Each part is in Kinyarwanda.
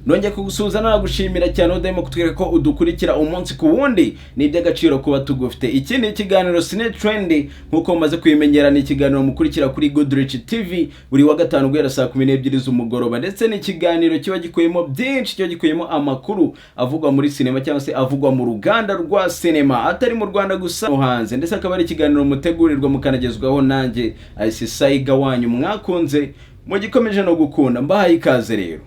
Nongeye kugusuhuza, nagushimira cyane udahema kutwereka ko udukurikira umunsi ku wundi. Ni iby'agaciro kuba tugufite. Iki ni ikiganiro Cine Trend, nk'uko mumaze kubimenyera. Ni ikiganiro mukurikira kuri Goodrich TV buri wa gatanu guhera saa 12 z'umugoroba, ndetse ni ikiganiro kiba gikubiyemo byinshi, kiba gikubiyemo amakuru avugwa muri sinema cyangwa se avugwa mu ruganda rwa sinema, atari mu Rwanda gusa, no hanze. Ndetse akaba ari ikiganiro mutegurirwa mukanagezwaho nanjye Ayisi Sayiga wanyu mwakunze, mugikomeje no gukunda. Mbahaye ikaze. Rero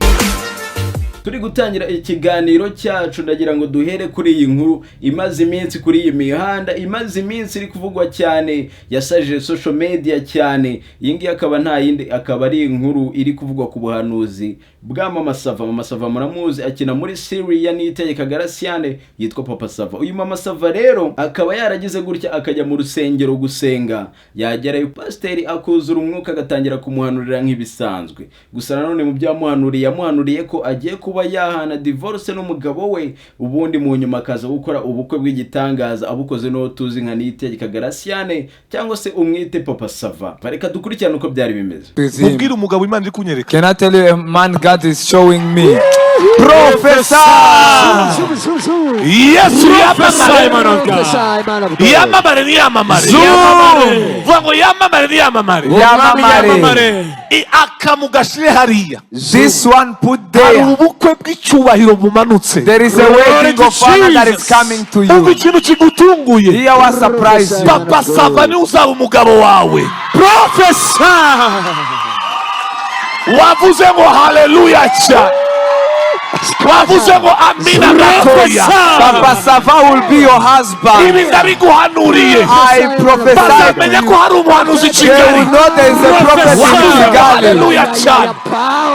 turi gutangira ikiganiro cyacu, ndagira ngo duhere kuri iyi nkuru imaze iminsi kuri iyi mihanda, imaze iminsi iri kuvugwa cyane, yasajije social media cyane. Iyi ngiyi akaba nta yindi, akaba ari inkuru iri kuvugwa ku buhanuzi bwa Mama Sava. Mama Sava muramuzi, akina muri series ya Niyitegeka Gratien yitwa Papa Sava. Uyu Mama Sava rero akaba yaragize gutya akajya mu rusengero gusenga, yagerayo pasiteri akuzura umwuka, agatangira kumuhanurira nk'ibisanzwe. Gusa nanone mu byo yamuhanuriye, yamuhanuriye ko agiye kuba yahana divorce n'umugabo we, ubundi mu nyuma akaza gukora ubukwe bw'igitangaza, abukoze n'uwo tuzi nka Niyitegeka Gratien cyangwa se umwite Papa Sava. Reka dukurikirane uko byari bimeze. With him. Mubwire umugabo Imana iri kunyereka. Can I tell you a man God is showing me? Prophesy! Yesu yamamare! Yamamare, niyamamare! Vuga ngo yamamare, niyamamare! Yamamare. Akamu gashire hariya. This one put Hari there. ubukwe bw'icyubahiro bumanutse. There is a wedding of honor that is coming to Umva you. ikintu kigutunguye. Here was surprise you. Papa Sava niwe uzaba umugabo wawe. Prophesy. Wavuze ngo haleluya cyane, wavuze ngo amina gatoya. Papa Sava will be your husband. Ibi ndabiguhanuriye. I prophesy to Bazamenya ko you. hari umuhanuzi i They will Kigali. know there is a prophet in Wavuze ngo Kigali. haleluya cyane.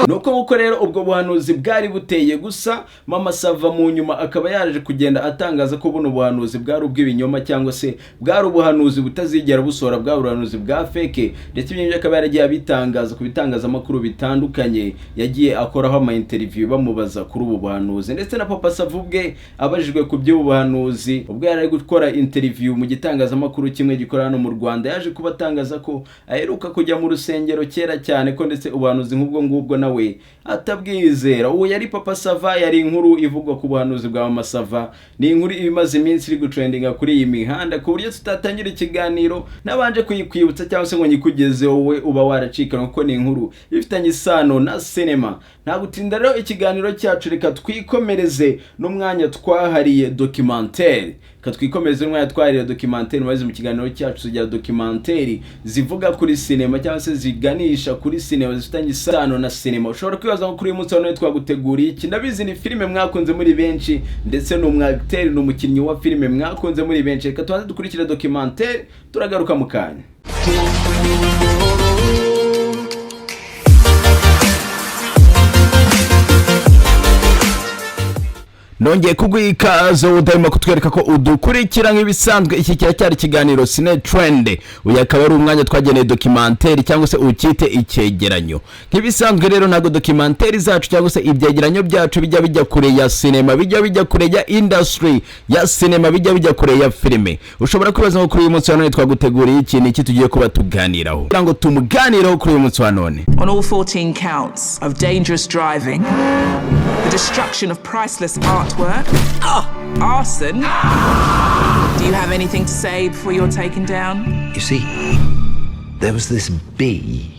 Nuko nguko rero ubwo buhanuzi bwari buteye. Gusa Mama Sava mu nyuma akaba yaje kugenda atangaza ko buno buhanuzi bwari ubw'ibinyoma, cyangwa se bwari ubuhanuzi butazigera busohora, bwari ubuhanuzi bwa fake. Ndetse ibyo ngibyo akaba yaragiye abitangaza ku bitangazamakuru bitandukanye yagiye akoraho ama interview, bamubaza kuri ubu buhanuzi. Ndetse na Papa Sava ubwe abajijwe ku by'ubu buhanuzi ubwo yari ari gukora interview mu gitangazamakuru kimwe gikorera hano mu Rwanda, yaje kuba atangaza ko aheruka kujya mu rusengero kera cyane, ko ndetse ubuhanuzi nk'ubwo ngubwo nawe atabwizera. Uwo yari Papa Sava. Yari inkuru ivugwa ku buhanuzi bwa Mama Sava. Ni inkuru imaze iminsi iri gutrendinga kuri iyi mihanda, ku buryo tutatangira ikiganiro nabanje kuyikwibutsa cyangwa se ngo nyikugeze wowe uba waracikanwe, kuko ni inkuru ifitanye isano na sinema. Nta gutinda rero ikiganiro cyacu, reka twikomereze n'umwanya twahariye documentaire. Reka twikomereze n'umwanya twahariye documentaire. Maze mu kiganiro cyacu tugira documentaire zivuga kuri sinema cyangwa se ziganisha kuri sinema, zifitanye isano na sinema. Ushobora kwibaza ngo kuri uyu munsi wa none twaguteguriye iki? Ndabizi ni filime mwakunze muri benshi, ndetse ni umwagiteri, ni umukinnyi wa filime mwakunze muri benshi. Reka tubanze dukurikire documentaire, turagaruka mu kanya. Nongeye kuguha ikaze udahema kutwereka ko udukurikira nk'ibisanzwe. Iki kiracyari ikiganiro Cine Trend. Uyu akaba ari umwanya twageneye documentaire cyangwa se ukite icyegeranyo. Nk'ibisanzwe rero, ntabwo documentaire zacu cyangwa se ibyegeranyo byacu bijya bijya kure ya sinema, bijya bijya kure ya industry ya sinema, bijya bijya kure ya filime. Ushobora kwibaza ngo kuri uyu munsi wa none twaguteguriye iki? Ni iki tugiye kuba tuganiraho kugira ngo tumuganireho kuri uyu munsi wa none? On all 14 counts of dangerous driving, the destruction of priceless artwork, arson. Do you have anything to say before you're taken down? You see, there was this bee.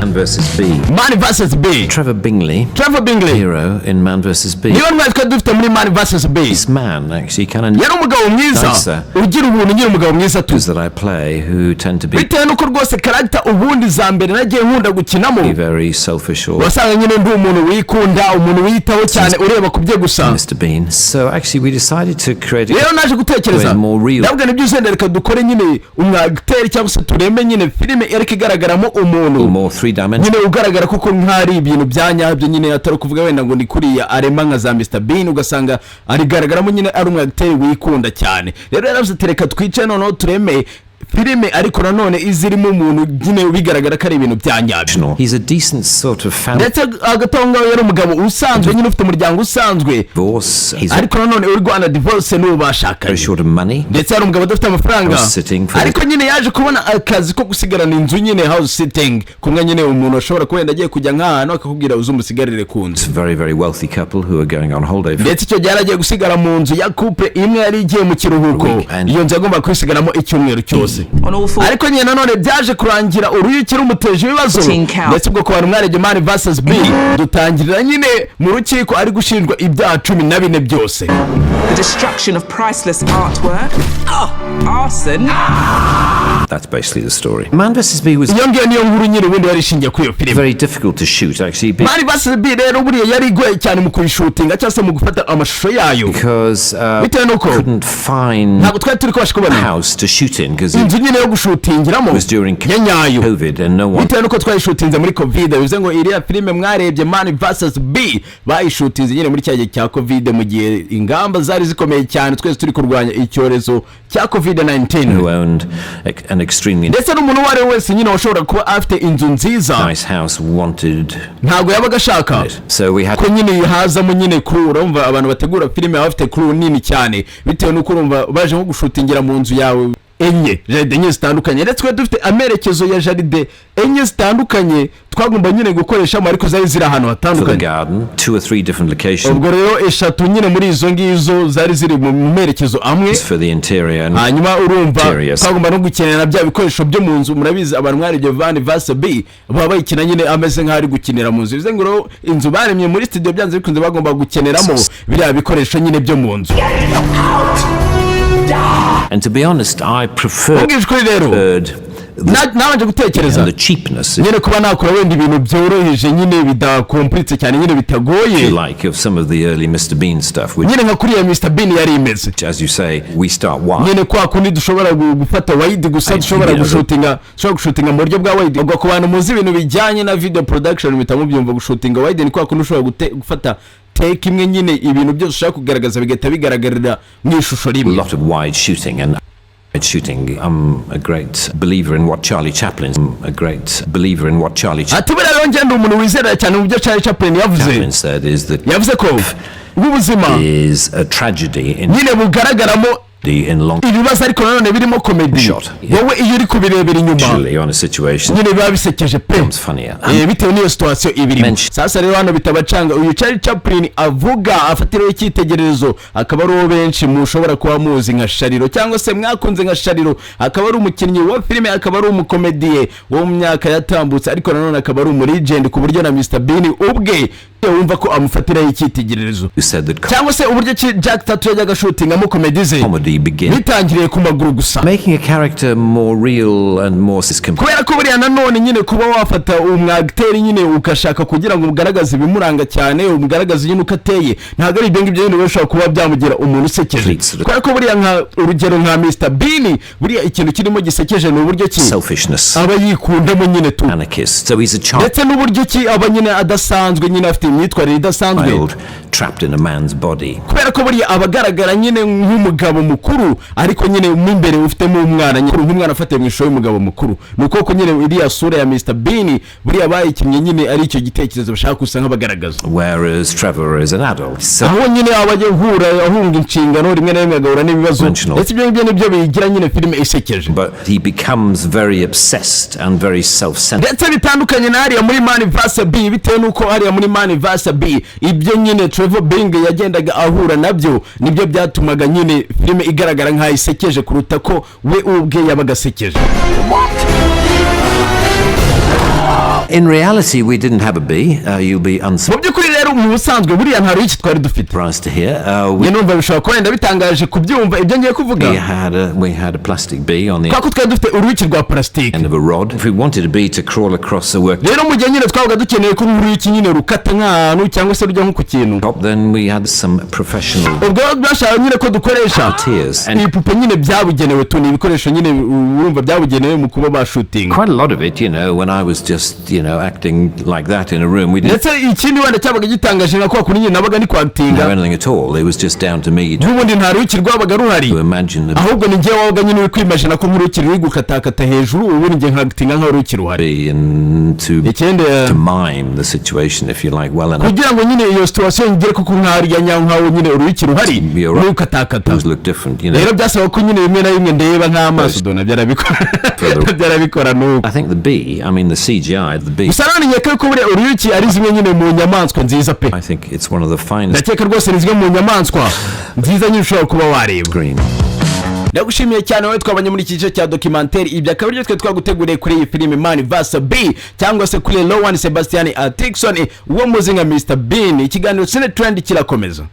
Man versus Bee. Man vs Bee. Trevor Bingley, Trevor Bingley, hero in Man vs. Bee. Niyo ntwari twari dufite muri Man vs Bee. This man actually kind of Yari umugabo mwiza Nicer. ugira ubuntu nyine, umugabo mwiza tu. that I play who tend to be Bitewe n'uko rwose character ubundi za mbere nagiye nkunda gukinamo, very selfish or wasanga nyine ndi umuntu wikunda, umuntu wiyitaho cyane, ureba ku bye gusa. Mr. Bean. So actually we decided to create a Rero naje gutekereza, more real. ndavuga nibyo uzenda, reka dukore nyine umwagiteri cyangwa se tureme nyine filime ariko igaragaramo umuntu more three dimensional nyine ugaragara koko nk'ari ibintu bya nyabyo nyine, atari ukuvuga wenda ngo ni kuriya arema nka za Mr Bean, ugasanga arigaragaramo nyine ari umwagiteri wikunda cyane. Rero yaravuze ati: "Reka twice noneho tureme Filime ariko nanone izirimo umuntu nyine bigaragara ko ari ibintu bya nyabyo. He's a decent sort of family Ndetse hagati aho ngaho yari umugabo usanzwe nyine, ufite umuryango usanzwe, divorce. He's ariko nanone uri guhana divorce n'uwo bashakanye. very short of money. Ndetse hari umugabo udafite amafaranga, House sitting for- ariko nyine yaje kubona akazi ko gusigarana inzu nyine, house sitting, kumwe nyine umuntu ashobora kuba wenda agiye kujya nk'ahantu akakubwira uze umusigarire ku nzu. Very, very wealthy couple who are going on holiday for Ndetse icyo gihe yari agiye gusigara mu nzu ya couple imwe yari igiye mu kiruhuko. Weekend. Iyo nzu yagombaga kuyisigaramo icyumweru cyose. On all four Ariko nyine nanone byaje kurangira uruyuki rumuteje ibibazo. 14 counts. Ndetse ubwo ku bantu mwarebye Man vs Bee, dutangirira nyine mu rukiko ari gushinjwa ibyaha 14 byose. The destruction of priceless artwork, arson, That's basically the story. Man vs. Bee was Iyo ngiyo niyo nkuru nyine ubundi yari ishingiye kuri iyo filime. very difficult to shoot, actually, Man vs Bee rero buriya yari igoye cyane mu kuyishutinga cyangwa se mu gufata amashusho yayo, because bitewe n'uko couldn't find ntabwo twari turi kubasha kubona house to shoot in because it inzu nyine yo gushutingiramo was during ya nyayo, COVID and no one bitewe n'uko twayishutinze muri COVID. Bivuze ngo iriya filime mwarebye, Man vs Bee, bayishutinze nyine muri cya gihe cya COVID, mu gihe ingamba zari zikomeye cyane, twese turi kurwanya icyorezo cya COVID 19. who owned an extremely Ndetse n'umuntu uwo ari we wese nyine washobora kuba afite inzu nziza nice house wanted ntabwo yabaga ashaka it. So we had ko nyine hazamo nyine crew. Urumva abantu bategura filime baba bafite crew nini cyane, bitewe n'uko urumva baje nko gushutingira mu nzu yawe enye, jardin enye zitandukanye. Ndetse twari dufite amerekezo ya jardin enye zitandukanye twagomba nyine gukoreshamo, ariko zari ziri ahantu for the hatandukanye. garden, two or three different locations Ubwo rero eshatu nyine muri izo ngizo zari ziri mu merekezo amwe. for the interior and Hanyuma urumva Interiors. twagomba no gukenera bya bikoresho byo mu nzu. Murabizi, abantu mwarebye Man vs Bee, baba bayikina nyine ameze nk'aho ari gukinira mu nzu. Bivuze ngo rero inzu baremye muri studio, byanze bikunze bagomba gukeneramo biriya bikoresho nyine byo mu nzu. And to be honest, I preferred Ubwije ukuri rero, the, nabanje gutekereza and the cheapness, if nyine kuba nakora wenda ibintu byoroheje nyine, bidakompuritse cyane nyine, bitagoye, you like, of some of the early Mr. Bean stuff, which, nyine nka kuriya Mr Bean yari imeze, as you say, we start wide. nyine kwa kundi dushobora gufata wide gusa, dushobora gushutinga mu buryo bwa wide. Ubwo ku bantu muzi ibintu bijyanye na video production muhita mubyumva. Gushutinga wide ni kwa kundi ushobora gufata take imwe nyine, ibintu byose ushaka kugaragaza bigahita bigaragarira mu ishusho A rimwe. lot of wide shooting and shooting. I'm a great believer in what Charlie Chaplin. I'm a great believer in what Charlie Ati buriya rero ngenda umuntu wizera cyane mu byo Charlie Chaplin yavuze. Chaplin said is that Yavuze ko ubuzima is a tragedy in nyine bugaragaramo in long ibibazo, ariko nanone birimo comedy. Shot. Wowe iyo uri kubirebera inyuma usually on a situation nyine biba bisekeje pe. becomes funnier. Bitewe n'iyo situation ibirimo. Mention. Sasa rero hano bitabacanga, uyu Charlie Chaplin avuga afatiraho icyitegererezo akaba ari uwo benshi mushobora kuba muzi nka Shariro, cyangwa se mwakunze nka Shariro, akaba ari umukinnyi wa filime, akaba ari umukomediye wo mu myaka yatambutse, ariko nanone akaba ari umulegend, ku buryo na Mr Bean ubwe wumva ko amufatiraho icyitegererezo. Who said that Cyangwa se uburyo ki Jack Tatu yajyaga ashutingamo comedy ze comedy begins bitangiriye ku maguru gusa. making a character more real and more Kubera ko buriya nanone nyine kuba wafata umwagiteri nyine ugashaka kugira ngo ugaragaze ibimuranga cyane, umugaragaze nyine uko ateye, ntabwo ari ibyo ngibyo nyine bishobora kuba byamugira umuntu usekeje. Please. Kubera ko buriya nka urugero nka Mr Bean, buriya ikintu kirimo gisekeje ni uburyo ki selfishness, aba yikundamo nyine tu, anarchist. So he's a child ndetse n'uburyo ki aba nyine adasanzwe nyine, afite imyitwarire idasanzwe, trapped in a man's body. Kubera ko buriya aba agaragara nyine nk'umugabo mukuru, ariko nyine mo imbere ufitemo umwana nyine, nk'umwana afatiye mu ishusho y'umugabo mukuru. Ni uko nyine iriya sura ya Mr Bean buriya bayikinnye nyine ari icyo gitekerezo bashaka gusa nk'abagaragaza. Whereas Trevor is an adult. So Aho nyine aba ajya ahura ahunga inshingano, rimwe na rimwe agahura n'ibibazo. Conventional. Ndetse ibyo ngibyo nibyo bigira nyine filime isekeje. But he becomes very obsessed and very self-centered. Ndetse bitandukanye na hariya muri Man vs Bee, bitewe n'uko hariya muri Man vs Bee ibyo nyine Trevor Bing yagendaga ahura nabyo nibyo byatumaga nyine filime igaragara nk'aho isekeje kuruta ko we ubwe yabaga asekeje. In reality, we didn't have a bee. You'll be Mu by'ukuri rero, mu busanzwe buriya nta ruyiki twari dufite. unsurprised to hear. We Njye numva bishobora kuba wenda bitangaje kubyumva ibyo ngiye kuvuga. we had a plastic bee on the Kubera ko twari dufite uruyuki rwa plastique end of a rod. If we wanted a bee to crawl across a worktop, Rero mu gihe nyine twabaga dukeneye ko uruyuki nyine rukata nk'ahantu cyangwa se rujya nko ku kintu, then we had some professional ubwo bashaka nyine ko dukoresha tears. And ibipupe nyine byabugenewe tu, ni ibikoresho nyine urumva byabugenewe mu kuba bashutinga. quite a lot of it, when I was just, Acting like that in a room, we didn't Ndetse ikindi wenda cyabaga gitangaje, nka kwa kundi nyine nabaga ndi kwactinga, know anything at all. It was just down to me to n'ubundi nta ruyuki rwabaga ruhari, imagine the ahubwo ni njyewe wabaga nyine uri kwimagina ko nk'uruyuki ruri gukatakata hejuru, ubundi njye nkactinga nk'aho uruyuki ruhari. Bee and to Ikindi to mime the situation, if you like, well enough. kugira ngo nyine iyo situation igere koko nk'aho ari iya nyawo, nk'aho nyine uruyuki ruhari You're right. uri gukatakata. Those look different. Rero byasaba ko nyine rimwe na rimwe ndeba nk'amaso do, nabyo arabikora, nabyo arabikora n'ubu. I think the bee, I mean the CGI, the bee. Gusa nanone nkeka ko buriya uruyuki ari zimwe nyine mu nyamaswa nziza pe. I think it's one of the finest Ndakeka rwose ni zimwe mu nyamaswa nziza nyine ushobora kuba wareba. Green. Ndagushimiye cyane wowe twabanye muri iki gice cya documentary. Ibyo akaba aribyo twe twaguteguriye kuri iyi filime Man vs Bee, cyangwa se kuri Rowan Sebastian Atkinson, uwo muzi nka Mr Bean. Ikiganiro Cine Trend kirakomeza.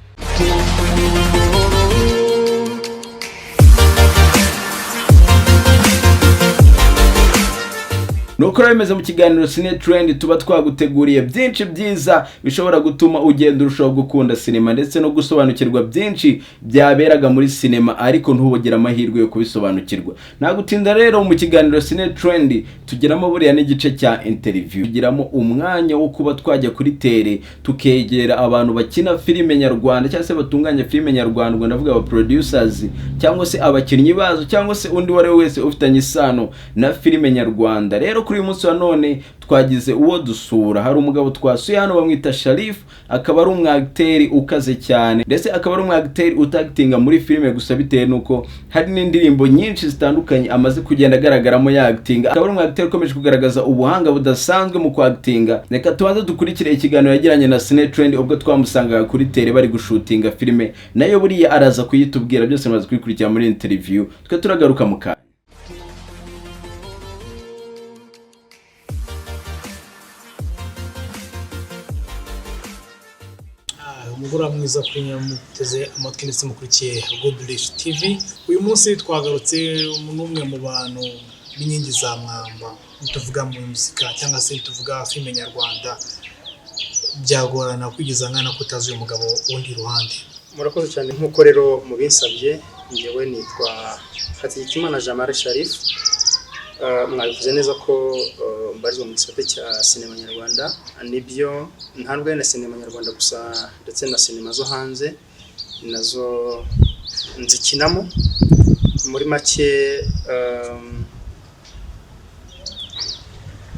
Nuko rero bimeze mu kiganiro Cine Trend, tuba twaguteguriye byinshi byiza bishobora gutuma ugenda urushaho gukunda sinema ndetse no gusobanukirwa byinshi byaberaga muri sinema ariko ntubugire amahirwe yo kubisobanukirwa. Nta gutinda rero, mu kiganiro Cine Trend tugeramo buriya n'igice cya interview, tugiramo umwanya wo kuba twajya kuri terrain, tukegera abantu bakina filime nyarwanda cyangwa se batunganya filime nyarwanda, ubwo ndavuga aba producers cyangwa se abakinnyi bazo cyangwa se undi uwo ari we wese ufitanye isano na filime nyarwanda. Rero kuri uyu munsi wa none twagize uwo dusura. Hari umugabo twasuye hano bamwita Sharif, akaba ari umwagiteri ukaze cyane, ndetse akaba ari umwagiteri utactinga muri filime gusa, bitewe n'uko hari n'indirimbo nyinshi zitandukanye amaze kugenda agaragaramo yactinga. Akaba ari umwagiteri ukomeje kugaragaza ubuhanga budasanzwe mu kwactinga. Reka tubanze dukurikire ikiganiro yagiranye na Cine Trend ubwo twamusangaga kuri terrain bari gushootinga filime, nayo buriya araza kuyitubwira byose. Mumaze kubikurikira muri interview, twe turagaruka mu kanya. Umugoroba mwiza kuri nyamuteze amatwi ndetse mukurikiye Goodrich TV. Uyu munsi twagarutse n'umwe mu bantu b'inkingi za mwamba. Tuvuga mu muzika cyangwa se tuvuga filime nyarwanda, byagorana kwigiza nkana ko utazi uyu mugabo wundi ruhande. Murakoze cyane. Nk'uko rero mubinsabye, njyewe nitwa Hategekimana Jean Marie Sharif. Mwabivuze neza ko mbarizwa mu gisate cya sinema nyarwanda. Nibyo, ntabwo ari na sinema nyarwanda gusa, ndetse na sinema zo hanze nazo nzikinamo. Muri make,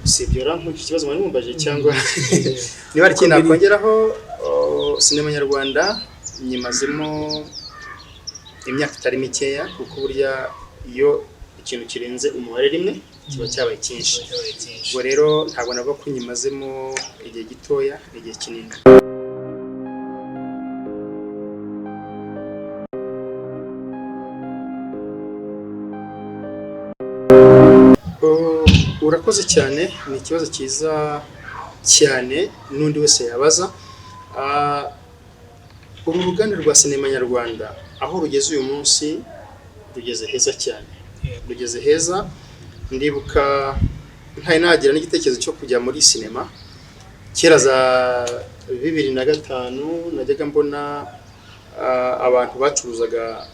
si ibyo ra nk'iki kibazo mwari mumbaje, cyangwa niba hari ikintu nakongeraho? Sinema nyarwanda nyimazemo imyaka itari mikeya, kuko burya iyo ikintu kirenze umubare rimwe kiba cyabaye cyinshi. Ubwo rero ntabwo navuga ko nyimazemo igihe gitoya, ni igihe kinini. Urakoze cyane, ni ikibazo cyiza cyane n'undi wese yabaza. Uru ruganda rwa sinema nyarwanda aho rugeze uyu munsi, rugeze heza cyane, rugeze heza. Ndibuka ntari nagira n'igitekerezo cyo kujya muri sinema kera za 2005, najyaga mbona abantu bacuruzaga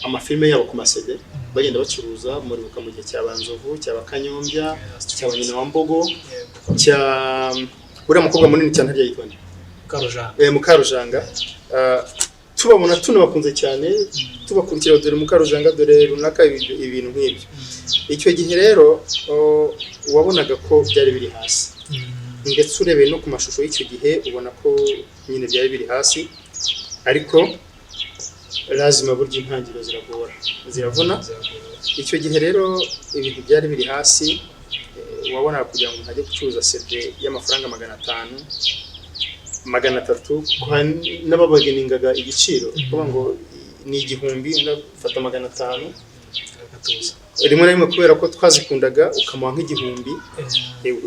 amafilime yabo ku ma CD, bagenda bacuruza. Muribuka mu gihe cya Banzovu, cya Bakanyombya, cya Nyina wa Mbogo, cya uriya mukobwa munini cyane, harya yitwa nde? Karujanga. Mukarujanga. Tubabona tunabakunze cyane, tubakurikira, dore Mukarujanga, dore runaka, ibintu nk'ibyo. Icyo gihe rero wabonaga ko byari biri hasi, ndetse urebeye no ku mashusho y'icyo gihe ubona ko nyine byari biri hasi. Ariko lazima, burya intangiriro ziragora, ziravuna. Icyo gihe rero ibintu byari biri hasi. Wabonaga kugira ngo umuntu ajye gucuruza CD y'amafaranga 500, 300, kuko hari n'ababageningaga igiciro kuvuga ngo ni 1000, undi afata 500. Agatuza. Rimwe na rimwe kubera ko twazikundaga ukamuha nk'igihumbi,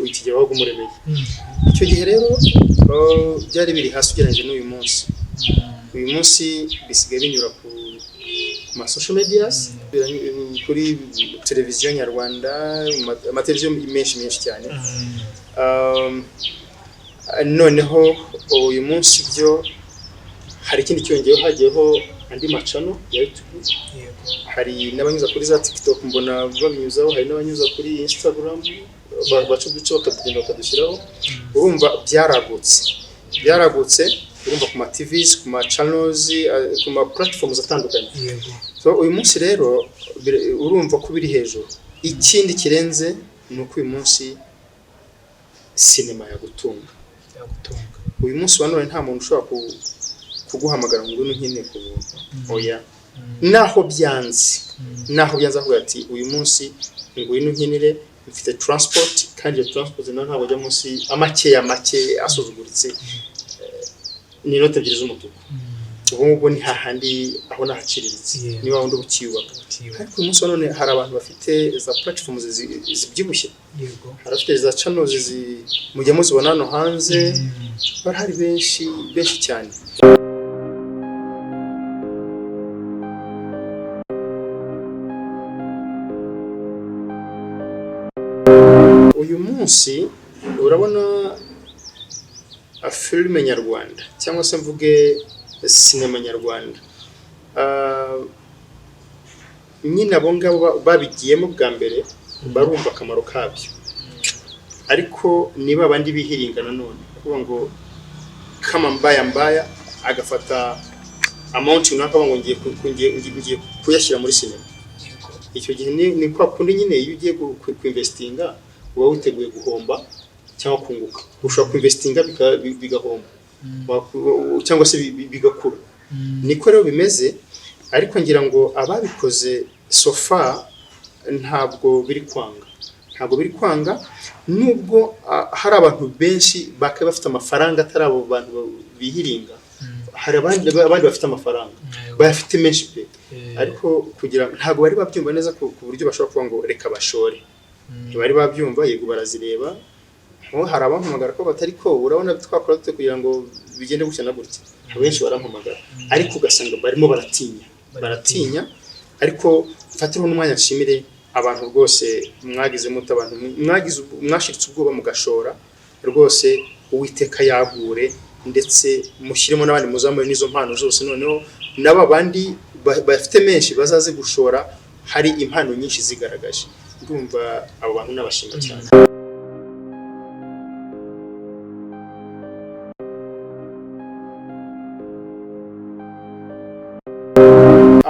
ikigero wabaga umuremeye. Icyo gihe rero byari biri hasi ugereranyije n'uyu munsi. Uyu munsi bisigaye binyura ku ma social medias, kuri televiziyo nyarwanda, amateleviziyo menshi menshi cyane. Noneho uyu munsi byo hari ikindi cyongeyeho, hagiyeho andi ma channel ya YouTube. Hari n'abanyuza kuri za TikTok, mbona babinyuzaho, hari n'abanyuza kuri Instagram. baca uduce bakatugenda bakadushyiraho. Urumva byaragutse, urumva ku ma TVs, ku ma channels, ku ma platforms atandukanye. So uyu munsi rero urumva ko biri hejuru. Ikindi kirenze ni uko uyu munsi sinema yagutunga. Uyu munsi wa none nta muntu ushobora kuguhamagara ngo ngwino unkine ku buntu, oya. Naho byanze avuga ati uyu munsi ngwino unkinire, mfite transport, kandi iyo transport nayo ntabwo ajya munsi amakeya make asuzuguritse, ni inoti ebyiri z'umutuku. Ubu ngubu ni hahandi aho nahaciriritse, niba wundi uba ukiyubaka. Ariko uyu munsi wa none hari abantu bafite za platforms zibyibushye, hari abafite za channels mujya muzibona hano hanze, barahari benshi benshi cyane. Uyu munsi urabona filime nyarwanda cyangwa se mvuge sinema nyarwanda, nyine abo ngabo babigiyemo bwa mbere barumva akamaro kabyo, ariko niba abandi bihiringa nanone kuvuga ngo kama mbaya mbaya, agafata amount runaka ngo ngiye kuyashyira muri sinema. Icyo gihe ni kwa kundi nyine iyo ugiye kuinvestinga uba witeguye guhomba cyangwa kunguka. Ushobora kuinvestinga bigahomba cyangwa se bigakura, niko rero bimeze. Ariko ngira ngo ababikoze so far ntabwo biri kwanga, ntabwo biri kwanga, nubwo hari abantu benshi bakaba bafite amafaranga atari abo bantu bihiringa. Hari abandi bafite amafaranga, bayafite menshi pe, ariko kugira ntabwo bari babyumva neza ku buryo bashobora kuvuga ngo reka bashore. Ntibari babyumva. Yego, barazireba. Nko hari abampamagara ko batari ko urabona twakora dute kugira ngo bigende gutya na gutya. Abenshi barampamagara, ariko ugasanga barimo baratinya, baratinya. Ariko mfateho n'umwanya nshimire abantu rwose mwagize muto, abantu mwagize mwashiritse ubwoba mugashora rwose. Uwiteka yagure, ndetse mushyiremo n'abandi, muzamure n'izo mpano zose, noneho n'aba bandi bafite menshi bazaze gushora. Hari impano nyinshi zigaragaje. Ndumva abo bantu nabashima cyane.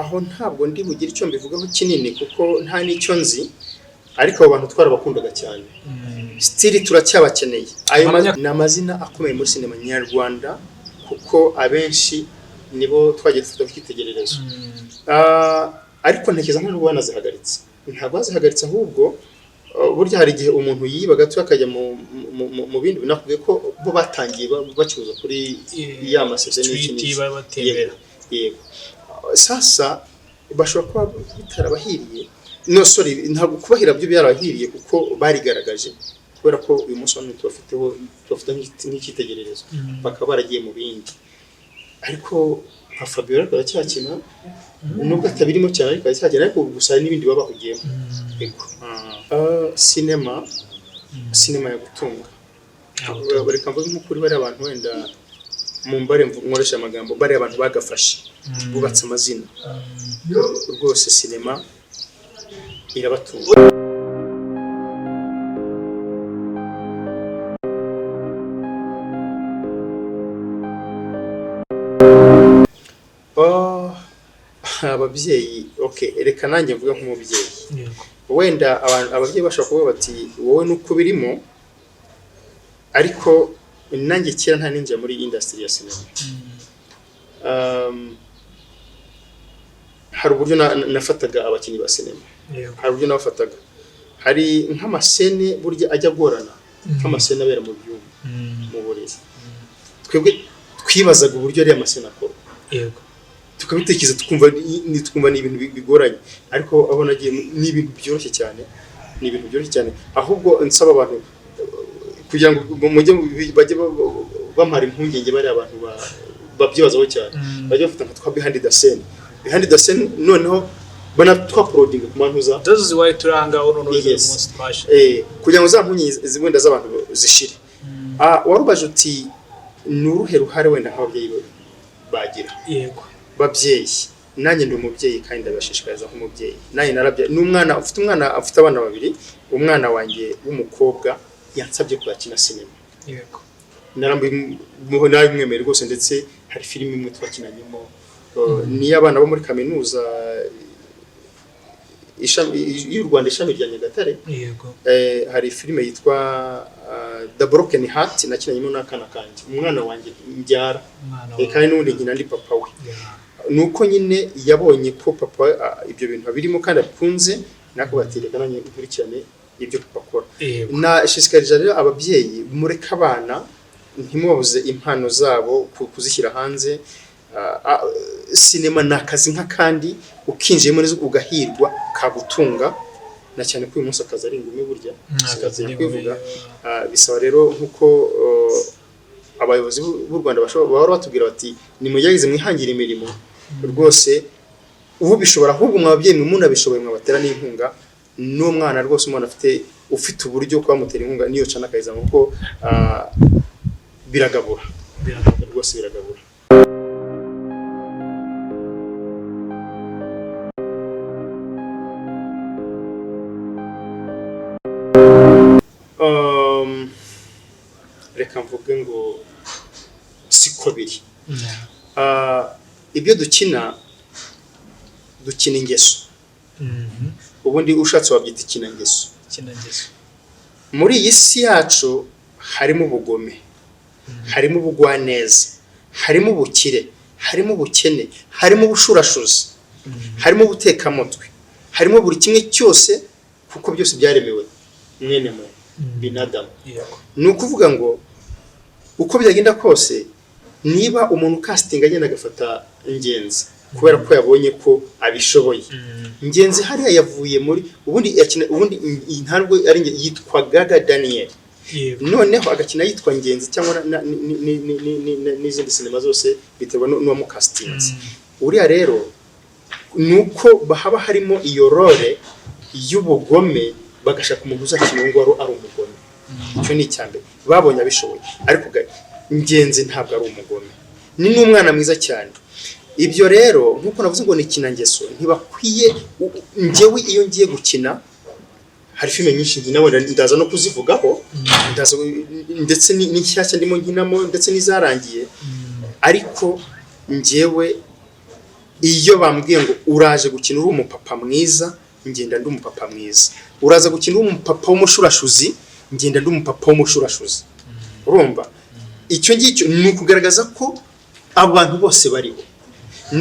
Aho ntabwo ndi bugire icyo mbivugaho kinini kuko nta n'icyo nzi, ariko abo bantu twarabakundaga cyane, still turacyabakeneye. Ayo ni amazina akomeye muri sinema nyarwanda, kuko abenshi nibo twagiye dufata nk'icyitegererezo. Ariko ntekereza ntabwo banazihagaritse, ntabwo bazihagaritse, ahubwo burya hari igihe umuntu yiba gato akajya mu bindi. Nakubwiye ko bo batangiye bacuruza kuri ya maseze n'iki Street n'iki. Batembera. Yego. Sasa bashobora kuba bitarabahiriye, no sorry, ntabwo kubahira byo byarabahiriye kuko barigaragaje, kubera ko uyu munsi wa none tubafiteho, tubafite nk'icyitegererezo, bakaba baragiye mu bindi. Ariko nka Fabiola ariko aracyakina, nubwo atabirimo cyane ariko aracyakina, ariko gusa hari n'ibindi baba bahugiyemo. Yego. Sinema yagutunga. Reka mvuge nk'ukuri, bariya abantu wenda mu mbare nkoresha amagambo, bariya abantu bagafashe bubatse amazina rwose, sinema irabatunga. Oh, ababyeyi, okay, reka nanjye mvuge nk'umubyeyi. Wenda ababyeyi bashobora kuvuga bati wowe nuko birimo, ariko nanjye kera nta ninjira muri industry ya sinema, hari uburyo nafataga abakinnyi ba sinema, hari uburyo nabafataga. Hari nk'amascene burya ajya agorana, nk'amascene abera mu byumba, mu buriri. Twebwe twibazaga uburyo ariya mascene akorwa, tukabitekereza, tukumva ni ibintu bigoranye, ariko aho nagiye ni ibintu byoroshye cyane, ni ibintu byoroshye cyane. Ahubwo nsaba abantu kugira ngo mujye bajye bamara impungenge bariya abantu babyibazaho cyane, bajye bafata nka twa behind the scene, behind the scene, noneho banatwauploadinga ku mantuza. That is why turi aha ngaho noneho uyu Yes. munsi twaje. Kugira ngo za mpungenge wenda z'abantu zishire. Warubaje uti ni uruhe ruhare wenda nk'ababyeyi bagira? Yego. Babyeyi Nanjye ndi umubyeyi kandi ndabashishikariza nk'umubyeyi. Nanjye narabyaye, n'umwana ufite, umwana afite abana babiri. Umwana wanjye w'umukobwa yansabye kuzakina sinema. Narabimwemereye rwose, ndetse hari filime imwe twakinanyemo, ni iy'abana bo muri kaminuza ishami y'u Rwanda, ishami rya Nyagatare. Hari filime yitwa The Broken Heart nakinanyemo n'akana kanjye, umwana wanjye mbyara. Umwana Eh, wawe. kandi n'ubundi nkina ndi papa we. Nuko nyine yabonye ko papa ibyo bintu abirimo kandi abikunze, nako batereka nanjye nkurikirane ibyo papa akora. Nashishikarije rero ababyeyi, mureke abana, ntimubabuze impano zabo kuzishyira hanze. Sinema ni akazi nk'akandi, ukinjiyemo neza ugahirwa kagutunga, na cyane ko uyu munsi akazi ari ingumi burya. Akazi Sinatinya ni ingumi. kwivuga. Bisaba rero nk'uko abayobozi b'u Rwanda bahora batubwira bati: "Nimugerageze mwihangire imirimo." Rwose ubishobora, ahubwo mwa babyeyi mwe munabishoboye mwabatera n'inkunga n'umwana rwose. Umwana ufite uburyo kuba bamutera inkunga niyo cana akayizamu, kuko biragabura. Biragabura. Rwose biragabura. Reka mvuge ngo siko biri. Ibyo dukina, dukina ingeso. Ubundi ushatse wabyita ikinangeso. Ikinangeso. Muri iyi si yacu harimo ubugome, harimo ubugwaneza, harimo ubukire, harimo ubukene, harimo ubushurashuzi, harimo ubutekamutwe, harimo buri kimwe cyose, kuko byose byaremewe mwene muntu binadamu. Ni ukuvuga ngo uko byagenda kose, niba umuntu ukasitinga agenda agafata Ngenzi kubera ko yabonye ko abishoboye, Ngenzi hariya yavuye muri ubundi yakina, ubundi ntabwo ari yitwa Gaga Daniel. Noneho agakina yitwa Ngenzi cyangwa n'izindi sinema zose, biterwa n'uwamukasitinze. Uriya rero ni uko haba harimo iyo role y'ubugome, bagashaka umuntu uzakina uwo nguwo ari umugome. Icyo ni icya mbere, babonye abishoboye. Ariko Ngenzi ntabwo ari umugome, ni n'umwana mwiza cyane. Ibyo rero nk'uko navuze ngo ni ikinangeso, ntibakwiye. Njyewe iyo ngiye gukina, hari filime nyinshi nkina, wenda ndaza no kuzivugaho, ndaza ndetse n'inshyashya ndimo nkinamo, ndetse n'izarangiye. Ariko njyewe iyo bambwiye ngo uraje gukina uri umupapa mwiza, ngenda ndi umupapa mwiza. Uraza gukina uri umupapa w'umushurashuzi, ngenda ndi umupapa w'umushurashuzi. Urumva icyo ngicyo ni ukugaragaza ko abantu bose bariho. Ni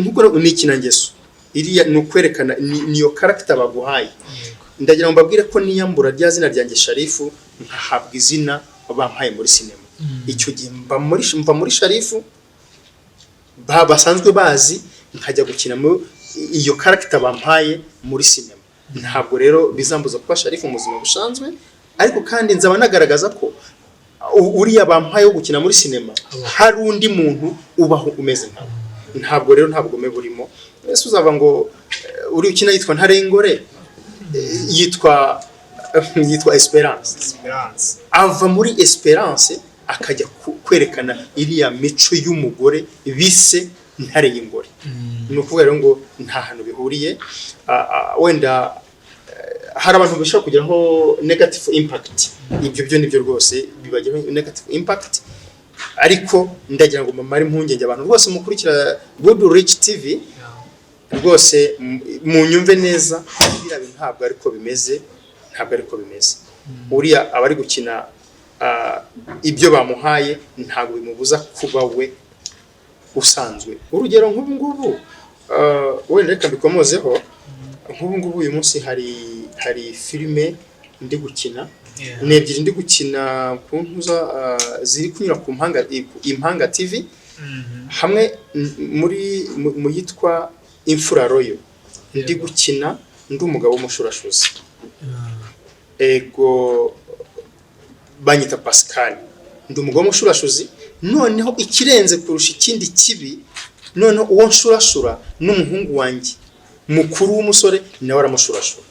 nkuko ni ikinangeso, iriya ni ukwerekana niyo character baguhaye. Ndagira ngo mbabwire ko niyambura rya zina ryanjye Sharifu, nkahabwa izina bampaye muri sinema, icyo gihe mva muri Sharifu basanzwe bazi, nkajya gukina mu iyo character bampaye muri sinema. Ntabwo rero bizambuza kuba Sharifu mu buzima busanzwe, ariko kandi nzaba nagaragaza ko uriya bampaye wo gukina muri sinema hari undi muntu ubaho umeze nkawe. Ntabwo rero nta bugome burimo. Ese uzava ngo uri ukina yitwa Ntarengore, yitwa Esperance. Esperance. Ava muri Esperance akajya kwerekana iriya mico y'umugore bise Ntare y'Ingore. Ni ukuvuga rero ngo nta hantu bihuriye. Wenda hari abantu bishobora kugeraho negative impact, ibyo byo nibyo rwose bibagiraho negative impact. Ariko ndagira ngo mumare impungenge abantu rwose mukurikira Good Rich TV. Rwose munyumve neza, biriya bintu ntabwo ariko bimeze, ntabwo ariko bimeze. Uriya aba ari gukina ibyo bamuhaye, ntabwo bimubuza kuba we usanzwe. Urugero nk'ubu ngubu, wenda reka mbikomozeho, nk'ubu ngubu uyu munsi hari filime ndi gukina, ni ebyiri ndi gukina ku ntuza, ziri kunyura ku Impanga TV. Hamwe muri mu yitwa Imfura Royo, ndi gukina ndi umugabo w'umushurashuzi, ego, banyita Pascal, ndi umugabo w'umushurashuzi. Noneho ikirenze kurusha ikindi kibi, noneho uwo nshurashura n'umuhungu wanjye mukuru w'umusore nawe aramushurashura.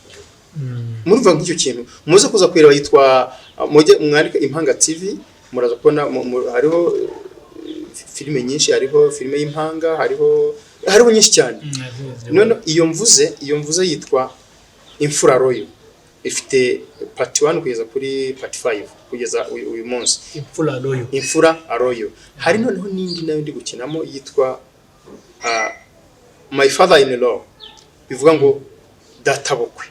Murumva nk'icyo kintu muze kuza kureba, yitwa, mujye mwandike Impanga TV, muraza kubona hariho filime nyinshi, hariho filime y'Impanga, hariho Hariho nyinshi cyane. None iyo mvuze yitwa Imfura Royo, ifite part 1 kugeza kuri part 5 kugeza uyu munsi. Imfura Royo. Imfura Royo. Hari noneho n'indi nayo ndi gukinamo yitwa My Father in Law, bivuga ngo databukwe.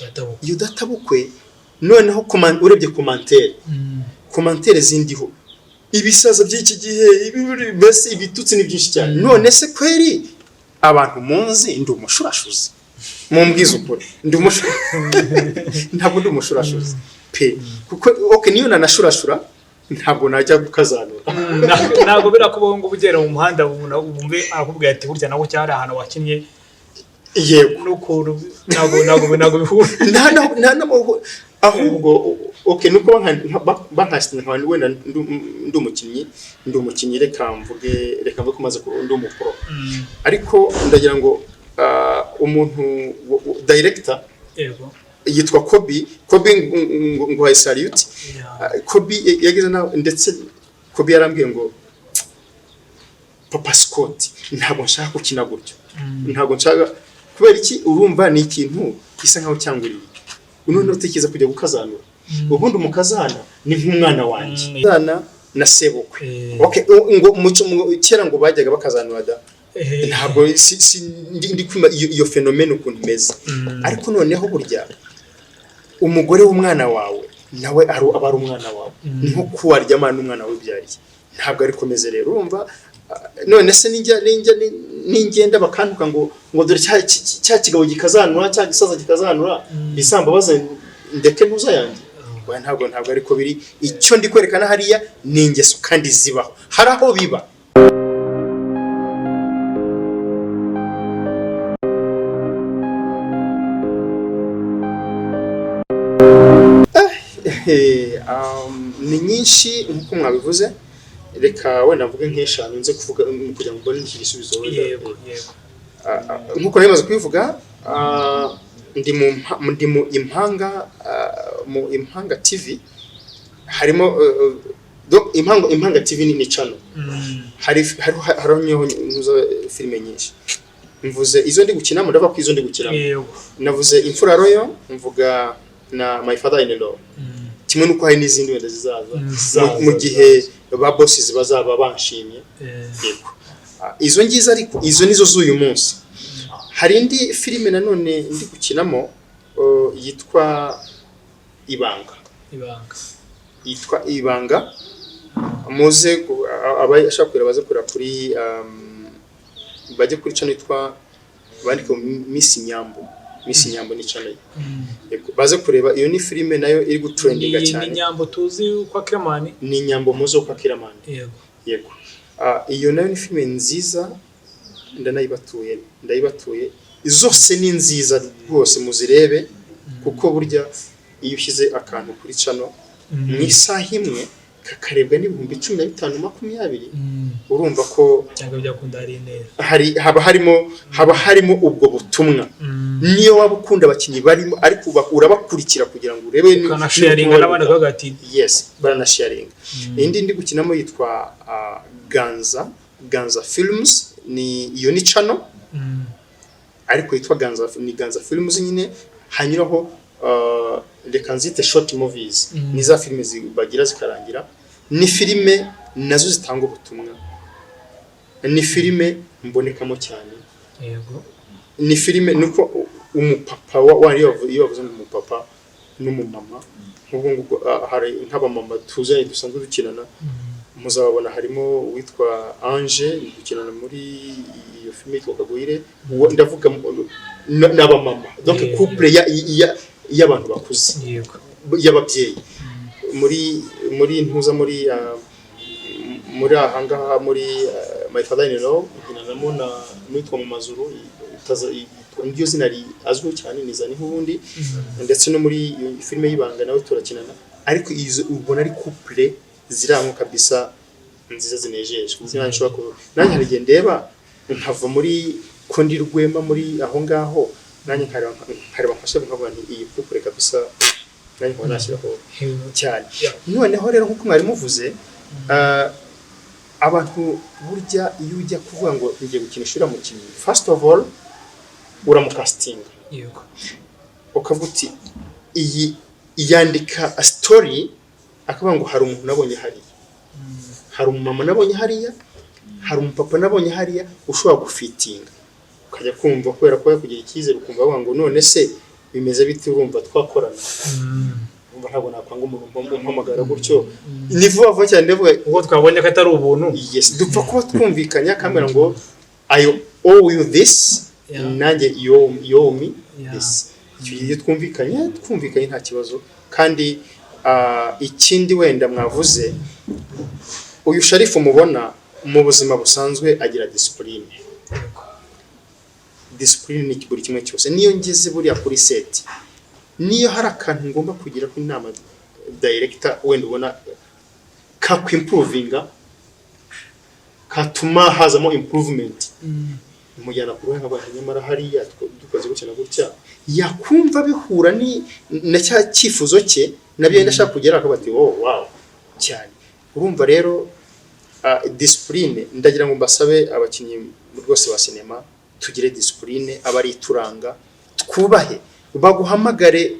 Databukwe. Iyo databukwe noneho urebye commentaire zindiho, ibisaza by'iki gihe, mbese ibitutsi ni byinshi cyane. None se kweri abantu munzi ndi umushurashuzi? Mumbwize ukuri, ndi ntabwo ndi umushurashuzi pe, kuko okay, niyo nanashurashura ntabwo najya gukazanura. Ntabwo birakubaho ngo ugera mu muhanda wumve arakubwira ati burya nawe cyari ahantu wakinnye? Yego. N'ukuntu ntabwo bihura. Nta na ahubwo okay, nuko bankasize nkaba wenda ndi umukinnyi, reka mvuge ko maze ndi umupro, ariko ndagira ngo umuntu director yitwa Kobi. Kobi, nguhaye salute. Kobi yagize nawe, ndetse Kobi yarambwiye ngo: "Papa Scott, ntabwo nshaka gukina gutyo, ntabwo nshaka." Kubera iki? Urumva ni ikintu gisa nkaho cyanguriye, none utekereza kujya gukazanura. Ubundi umukazana ni nk'umwana wanjye, umwana na sebukwe. Okay, ngo kera ngo bajyaga bakazanura da. Ntabwo si ndi kwima iyo phénomène ukuntu imeze, ariko noneho burya umugore w'umwana wawe nawe aba ari umwana wawe, ni nko kuwaryamana n'umwana wibyariye, ntabwo ari komeze. Rero urumva, none se ninjya ningenda bakantuka ngo dore cya kigabo gikazanura, cya gisaza gikazanura, bisambabaze ndeke ntuza yanjye? Oya, ntabwo ariko biri. Icyo ndi kwerekana hariya ni ingeso kandi zibaho, hari aho biba. Ni nyinshi nk'uko mwabivuze, reka wenda mvuge nk'eshanu nze kuvuga kugira ngo mbone iki gisubizo wenda. yego yego Nk'uko nari maze kubivuga, ndi mu Impanga, mu Impanga TV harimo donc Impanga TV ni channel. Hariho ntuza filime nyinshi. Mvuze izo ndi gukinamo, ndavuga ko izo ndi gukinamo, navuze Imfura Royo, mvuga na My Father in Law, kimwe n'uko hari n'izindi wenda zizaza Zizaza, mu gihe ba bosses bazaba banshimye. Yego. Izo ngizo, ariko izo nizo z'uyu munsi. Hari indi filime nanone ndi gukinamo, yitwa Ibanga. Ibanga. Yitwa Ibanga. Muze abashaka kureba baze kureba kuri bajye kuri channel yitwa, bandike Miss Nyambo. Miss Nyambo ni channel ye. Yego, baze kureba iyo ni filime nayo iri gutrendinga Ni cyane. Nyambo tuzi kwa Kiramani? Ni Nyambo muzo kwa Kiramani. Yego. Iyo nayo ni filime nziza, ndanayibatuye, ndayibatuye. Zose ni nziza rwose, muzirebe, kuko burya iyo ushyize akantu kuri channel mu isaha imwe kakarebwa n'15,000, 20, urumva ko Cyangwa byakunda hari intera. hari haba harimo ubwo butumwa. Niyo waba ukunda abakinnyi barimo, ariko urabakurikira kugira ngo urebe Ukanasharinga n'abandi bakavuga ati Yes, baranasharinga. Indi ndi gukinamo yitwa Ganza Films. Ni iyo ni channel ariko yitwa Ganza, ni Ganza Films nyine. Hanyuraho reka nzite short movies, ni za filime bagira zikarangira. Ni filime nazo zitanga ubutumwa, ni filime mbonekamo cyane. Ni filime nuko umupapa iyo bavuze ngo umupapa n'umumama nk'ubwo ngubwo, hari nk'abamama tuzanye dusanzwe dukinana, muzababona. Harimo uwitwa Ange dukinana muri iyo filime yitwa Kagwire. Uwo ndavuga n'abamama, donc couple y'abantu bakuze, y'ababyeyi muri ntuza, muri ahangaha muri My Father in Law nkinanamo na n'uwitwa Mumazuru, niryo zina azwiho cyane, ni Zani nk'ubundi, ndetse no muri iyo filime y'Ibanga nawe turakinana. Ariko izo ubona ari couple zirangwa kabisa, nziza, zinejeje, kuko nanjye nshobora kuba nanjye hari igihe ndeba nkava muri ko ndi Rwema muri aho ngaho, nanjye nkareba nkashabu nkavuga nti iyi couple kabisa nanjye nkaba nashyiraho cyane. Noneho rero nk'uko mwari muvuze, Abantu burya iyo ujya kuvuga ngo ngiye gukinisha uriya mukinnyi, first of all uramucastinga, ukavuga uti iyi yandika story, akavuga ngo hari umuntu nabonye hariya, hari umumama nabonye hariya, hari umupapa nabonye hariya ushobora gufitinga. Ukajya kumva, kubera ko kugira icyizere, ukumva bavuga ngo none se bimeze bite, urumva twakorana? Urumva ntabwo nakwanga umuntu umpamagara gutyo, ni vuba vuba cyane ndavuga. Ubwo twabonye ko atari ubuntu. Yes, dupfa kuba twumvikanye, akambwira ngo "I owe you this", nanjye you owe me this. Icyo gihe iyo twumvikanye nta kibazo. Kandi ikindi wenda mwavuze, uyu Sharifu mubona mu buzima busanzwe agira discipline. Discipline ni buri kimwe cyose. Niyo ngeze buriya kuri set, niyo hari akantu ngomba kugira ko inama director wenda ubona kakwimprovinga, katuma hazamo improvement, mujyana ku ruhande nkabaha, nyamara hariya dukoze gutya na gutya, yakumva bihura ni na cya cyifuzo cye nabyo yenda ashaka kugera, akavuga ati "Oh wow" cyane. Urumva rero, discipline, ndagira ngo mbasabe abakinnyi rwose ba sinema, tugire discipline, aba ari ituranga, twubahe. Baguhamagare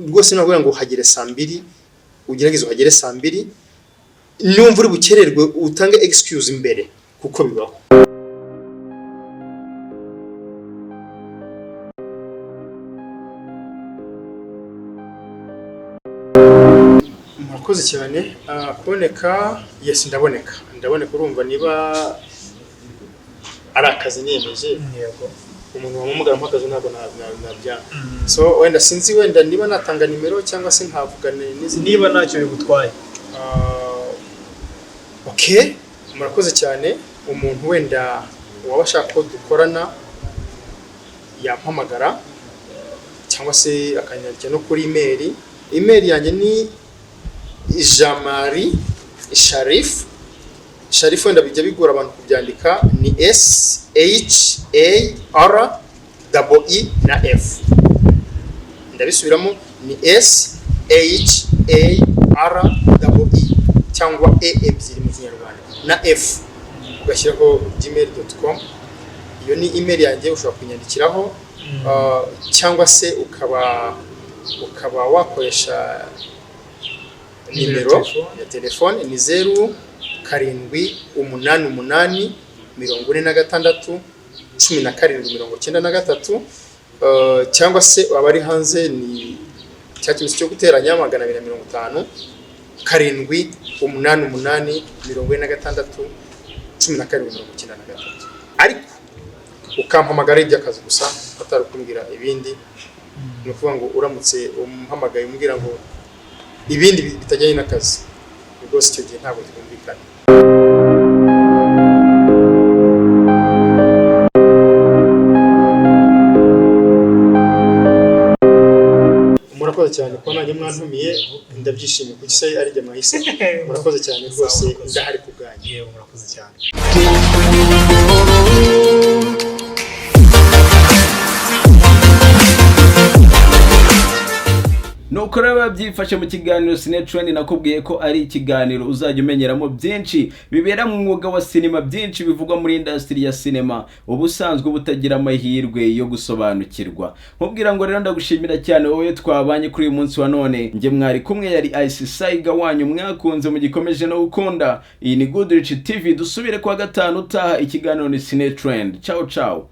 rwose nabwo ngo hagere saa 2, ugerageze uhagere saa 2. Numva uri bukererwe, utange excuse imbere, kuko bibaho. Murakoze cyane. Kuboneka, yes, ndaboneka, ndaboneka. Urumva niba ari akazi niyemeje, umuntu wampamagara mpagaze ntabwo nabyanga. So wenda sinzi wenda niba natanga nimero cyangwa se nkavugane n'izindi. Niba ntacyo bigutwaye. Okay, murakoze cyane. Umuntu wenda waba ashaka ko dukorana yampamagara cyangwa se akanyandikira no kuri email. Email yanjye ni Jamari Sharif. Sharif wenda bijya bigora abantu kubyandika, ni S H A R E E na F. Ndabisubiramo, ni S H A R E E cyangwa E ebyiri mu Kinyarwanda na F, ugashyiraho gmail.com. Iyo ni email yanjye, ushobora kunyandikiraho, cyangwa se ukaba wakoresha nimero ya telefone, ni 0788 46 17 93, cyangwa se abari hanze ni cya kimenyetso cyo guteranya 250 788 46 17 93. Ariko ukampamagara iby'akazi gusa, atari kumbwira ibindi. Ni ukuvuga ngo uramutse umpamagaye umbwira ngo ibindi bitajyanye n'akazi, rwose icyo gihe ntabwo twumvikana. Murakoze cyane kuba nanjye mwantumiye, ndabyishimiye. Kuki se ari jye mwahise? Murakoze cyane rwose, ndahari ku bwanyu. Yewe, murakoze cyane. Nuko rero biba byifashe mu kiganiro Cine Trend. Nakubwiye ko ari ikiganiro uzajya umenyeramo byinshi bibera mu mwuga wa sinema, byinshi bivugwa muri industry ya sinema ubusanzwe butagira amahirwe yo gusobanukirwa. Nkubwira ngo rero ndagushimira cyane wowe twabanye kuri uyu munsi wa none. Njye mwari kumwe yari Ice Saiga wanyu mwakunze, mugikomeje no gukunda. Iyi ni Goodrich TV, dusubire kuwa gatanu utaha. Ikiganiro ni Cine Trend. Ciao ciao.